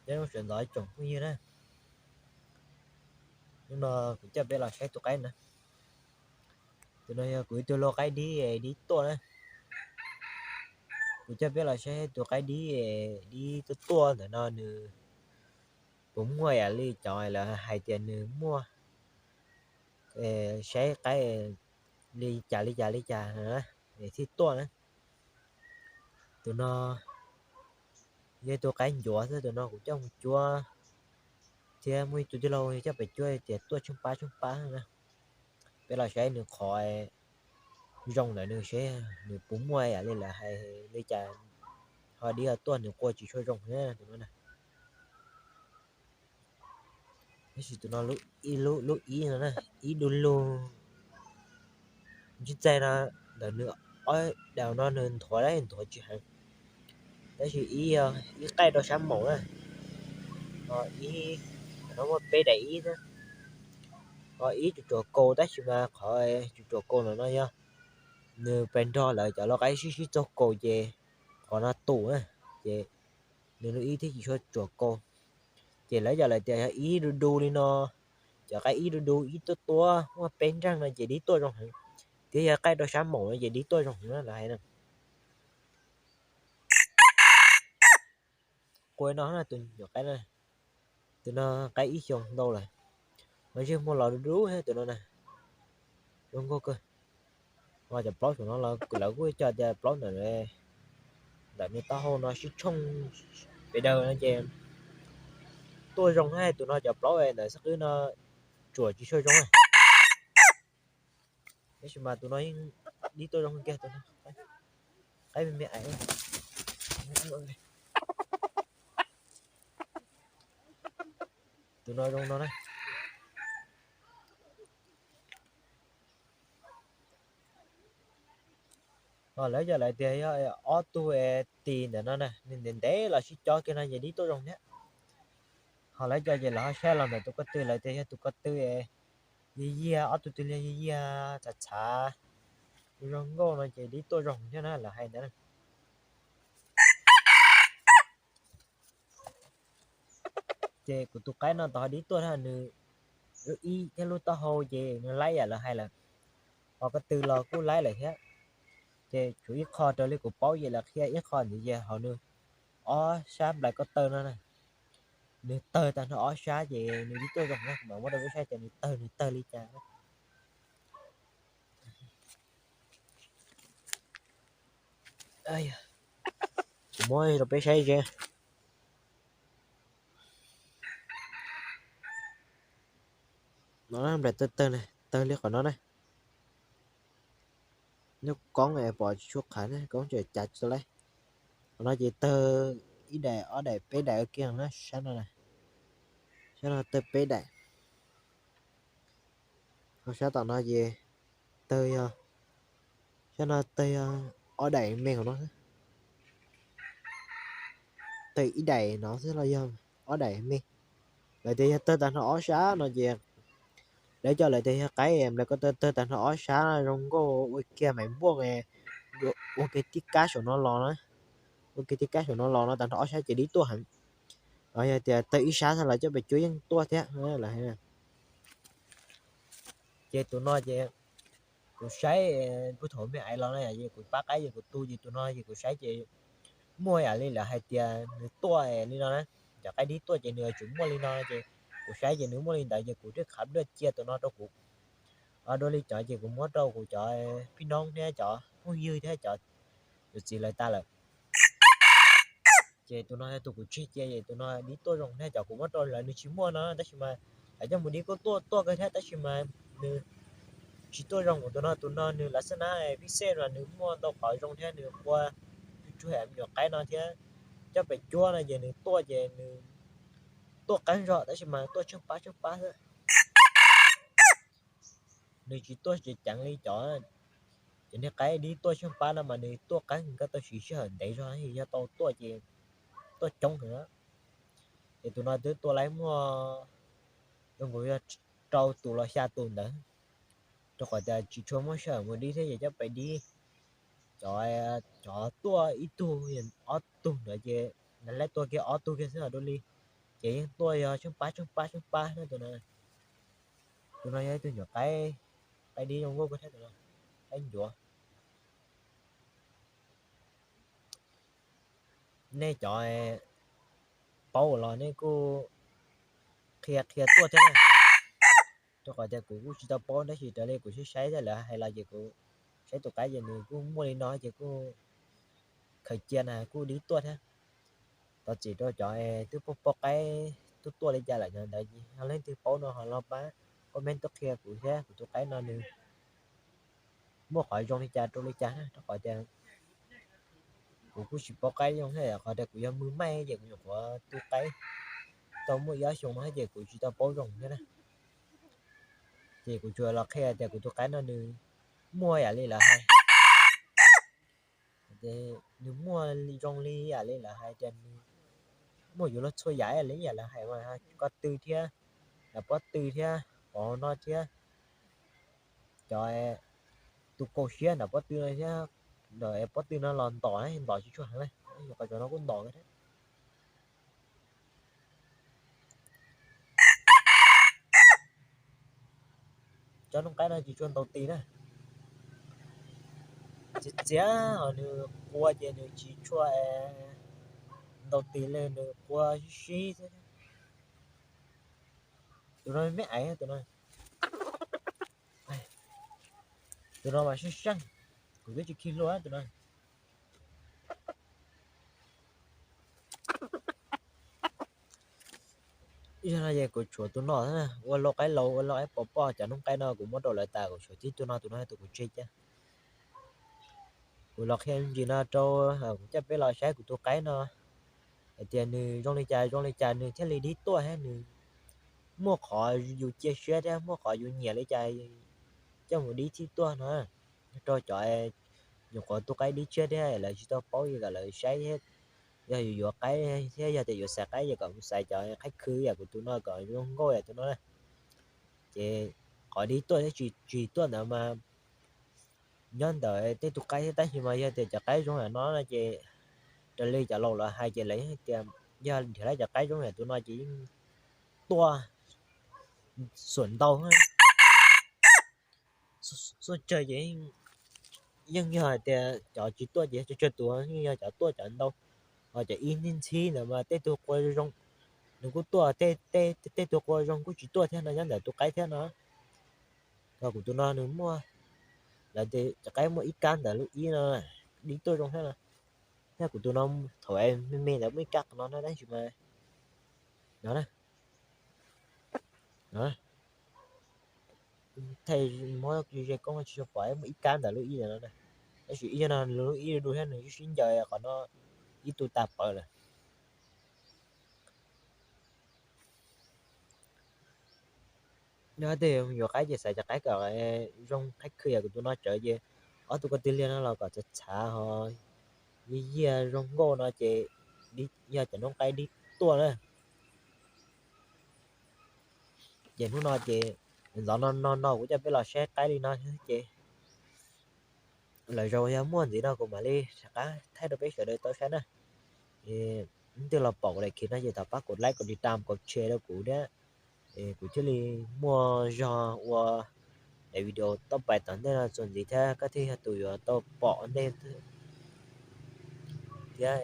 Nyob zoo sawv ntxov tsoom phooj ywg na, hnub no kuv coj peb los saib tus qaib na. Tus no yog kuv ib tug lau qaib dib, dib tuaj na. Kuv coj peb los saib tus qaib dib, dib tuaj tuaj ntawm no nws puas muaj ib yam li cov lawv hais tias nws muaj, saib qaib li cas li cas li cas thiaj tuaj na. Tus no yog tus qaib ncuav xwb, tus no kuv coj mus cuab thiab muaj ib tug tij laug coj pem cuab tias tuaj tsheej pab tsheej pab na. Peb los saib nws qhov zoo ntawm nws seb nws puas muaj ib yam li lawv hais li cas, ho dib ho tuaj nws qua tsis tshua zoo na tus no na. Tab sis tus no lub ib no na, ib du lug ntsib txaij no, ntawm nws ob daim no nws nthuav, nthuav tsis heev. Tab sis ib, ib qaij rau sab maum na, ho ib, no muaj peb daim ib na, ho ib tsuas tsuas kaus, tab sis mas qhov tsuas tsuas kaus no no yog nws pes nrog lawv cov lau qaib sib sib txaug kaus ces qhov no tus na, ces nws lub ib thiaj tsis tshua tsuas kaus. Ces lawv yog lawv tias yog ib du du li no, cov qaib ib du du ib tuaj tuaj muaj peb nreeg no ces dib tuaj zoo heev, thiab yog qaij rau sab maum no ces dib tuaj zoo heev na lawv hais na. Qua no tus nyuam qaib, tus no qaib ib xyoos ntau lawm, mas ntsej muag los du du thiab tus no na, zoo nkauj kawg. Ho cov plaub saum no los lawv kuj cog tias plaub ntawm, ntawm nws taub hau no sib tshooj pes daws no ces tuaj zoo thiab, tus no cov plaub ntawm xab qwb no tsuas tsis tshua zoo. Tab sis mas tus no yeej dib tuaj zoo kiag, tus no qaib me me ais. Tus no zoo no na. Ho lawv cov lawv tias yog ob tug tis ntawm no na, nws ntev ntev los sib cob kiag no ces dib tuaj zoo thiab. Ho lawv cov ces lawv ho saib los ntawm tus ko tw, lawv tias yog tus ko tw yig yiag, ob tug tw liag yig yiag txhav txhav zoo nkauj no ces dib tuaj zoo thiab na lawv hais ntawd. Ces kuv tus qaib no tau ho dib tuaj thiab, nws lub ib thiab lub taub hau ces nws laib yam lawv hais lawm, ho ko tw los kuj laib lawm thiab. Ces tshuav ib qho raws li kuv paub ces lawv qhia ib qho ntxiv ces hauv nws ob sab nplais ko taw no na, nws tawg tag nrho ob sab ces nws dib tuaj zoo na, kuv mam muab rau peb saib ces nws tawg nws tawg li cas. Kuv muab rau peb saib ze. No nplais tawg tawg, tawg li qhov no na. Nyob koob pom tsis tshua qhav na, koob tseem cav tsis tau lawm. Qhov no ces tawg ib daim ob daim peb daim ua kiag na, sab no, sab no tawg peb daim. Ho sab tom no ces tawg yog, sab no tawg yog ob daim me hauv no, tawg ib daim no xwb los yog ob daim me. Lawv tias yog tawg tag nrho ob sab no ces lawv cov lawv tias yog qaib nplais ko taw tawg tag nrho ob sab zoo nkauj ua kiag maiv npuaj, ua kiag tib kab saum no los na, ua kiag tib kab saum no los no tag nrho ob sab ces dib tuaj heev. Yog tias tawg ib sab xwb los coj pes cuab yeej tuaj thiab lawv hais. Ces tus no ces kuv saib puag thaum me ais los na, ces kuv pab qaib ces kuv tu ces tus no ces kuv saib ces muaj yam li lawv hais tias nws tuaj li no na, cov qaib dib tuaj ces nws yuav tsum muaj li no ces kuv saib ces nws muaj li ntawd ces kuv thiaj qhab luaj cia tus no rau kuv. Dua li cov ces kuv muab rau kuv cov phooj ywg thiab cov phooj ywg thiab cov yawm txiv lawv tas lawm. Ces tus no yog tus kuv tseg cia ces tus no dib tuaj zoo thiab, cov kuv muab rau lawv nws tsis muaj no tab sis mas lawv coj mus dib kuj tuaj tuaj kawg thiab tab sis mas nws tsis tuaj zoo. Tus no, tus no nws lav xab nab pib xej no nws muaj ntau qhov zoo thiab nws qua tsuag tsuag me nyuam qaib no thiab coj pem cuab no ces nws tuaj ces nws tuaj qeeb zog tab sis mas tuaj tsheej pab tsheej pab xwb. Nws tsis tuaj ceev ceev li cov, cov niag qaib dib tuaj tsheej pab no mas nws tuaj qeeb ko taw siv sij hawm ntev zog, yog tau tuaj ces tuaj coob heev. Ces tus no twb tua laib muaj zoo nkaus yog rau tus los xya tus ntawd, rau qhov tias tsis tshua muaj sij hawm mus dib thiab ces coj pem dib. Cov, cov tuaj ib tug ob tug ntawd ces laib tua kiag ob tug kiag xwb dua li. Ces yeej tuaj yog tsheej pab tsheej pab tsheej pab na tus no. Tus no yog ib tug nyuam qaib, qaib dib zoo nkauj kawg thiab tus no, qaib ncuav. Nej cov paub los nej kuj qhia qhia tuaj thiab na. Rau qhov tias kuv kuj tsis tau paub tab sis raws li kuv saib saib thiab lawv hais los ces kuv saib tus qaib ces nws kuj muaj li no ces kuj khaws cia na kuj dib tuaj thiab. Thov txim rau cov twb pom pom qaib tuaj tuaj li cas lawm no ntawd, yog leej twg paub no ho los pab comment tuaj qhia kuv thiab kuv tus qaib no nws muaj qhov zoo li cas rau li cas na, rau qhov tias kuv kuj tsis paub qaib zoo thiab, qhov tias kuv yog mws maij ces kuv nyuam qhuav tu qaib tau muaj ib ob xyoos no ces kuv tsis tau paub zoo thiab na. Ces kuv tsuas los qhia tias kuv tus qaib no nws muaj yam li lawv hais, nws muaj zoo li yam li lawv hais tias nws muaj yuav luag txhua yam li yam lawv hais mas, ko tw thiab, nram pob tw thiab, qhov no thiab, cov tus kaum siab nram pob tw no thiab, nram pob tw no los ntom, ntom tsis tshua heev na, qhov cov no kuj ntom thiab. Cov noob qaib no tsis tshua ntaus tis na, txiav txiav ho nws qua ces nws tsis tshua ntaus tis li, nws qua sib sib xwb. Tus no me aiv tus no, tus no mas sib seej, kuv twb tsis khi hlua tus no. Yog no ces kuv tshuav tus no, ua lau qaib laus ua lau qaib pov pob, cov noob qaib no kuv muab rau lawv tas, kuv tshuav tib tus no, tus no yog tus kuv tseg cia. Kuv los qhia ntsis no rau, kuv coj peb los saib kuv tus qaib no hais tias nws zoo li cas zoo li cas nws thiaj li dib tuaj thiab nws muaj qhov yus cia siab thiab muaj qhov yus nyiam li cas coj mus dib thiaj tuaj no. Rau cov nyuam qhuav tu qaib dib tshiab thiab lawv tsis tau paub ces kom lawv saib thiab, yog yus yuav qaib thiab yog tias yuav xaiv qaib ces kom mus xaiv cov qaib khw yam kuv tus no kom zoo nkauj yam tus no na. Ces qhov dib tuaj thiab tsis tuaj ntawd mas nyob ntawm tej tus qaib thiab, tab sis mas yog tias cov qaib zoo yam no no ces raws li cov laus lawv hais ces lawv yeej tias yog nrhiav tau cov qaib zoo yam tus no ces yeej tuaj xuam ntau, xuaj tsawg ces yeej yog hais tias cov tsis tuaj ces tsawg tsawg tus, yeej yog cov tuaj cov ntau. Ho cov ib ntxhib ntawd mas tej tug qua zoo nws kuj tuaj, tej tug qua zoo kuj tsis tuaj thiab no, nyob ntawm tus qaib thiab no. Ho kuv tus no nws muaj, lawv tias cov qaib muaj ib kab ntawm lub ib no, dib tuaj zoo thiab no. Thiab kuv tus no thaum me me ntawd muaj ib kab qhov no no tab sis mas no na, thaij muab ze koob tsis tshua pom, muaj ib kab ntawm lub ib ntawm no na. Tab sis ib zaug no nws lub ib du du thiab nws sib ncaws qhov no ib tug tag pawv lawm. Nyob tej yuav qaib ces xaiv cov qaib kom zoo, qaib khw yam kuv tus no tsawv ces ob tug ko tw liag no los kom txav txav ho yiag yiag zoo nkauj no ces yog cov noob qaib dib tuaj na. Ces hnub no ces ntxov no no no kuv coj peb los saib qaib li no ces lwm zaus yog muaj ntxiv no kuv mam li rov qab thaij rau peb sawv daws tau saib na. Leej twg los pom kuv daim khiv no ces thov pab kom like, kom tiv tam, kom share rau kuv thiab, kuv thiaj li muaj zog ua daim video toj pais tom ntej no txuas ntxiv thiab koj thiaj yog tus yuav tau pom ntej thiab.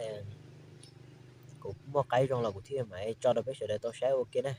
Kuv muaj qaib zoo los kuv thiaj mam tso rau peb sawv daws tau saib ua ke na.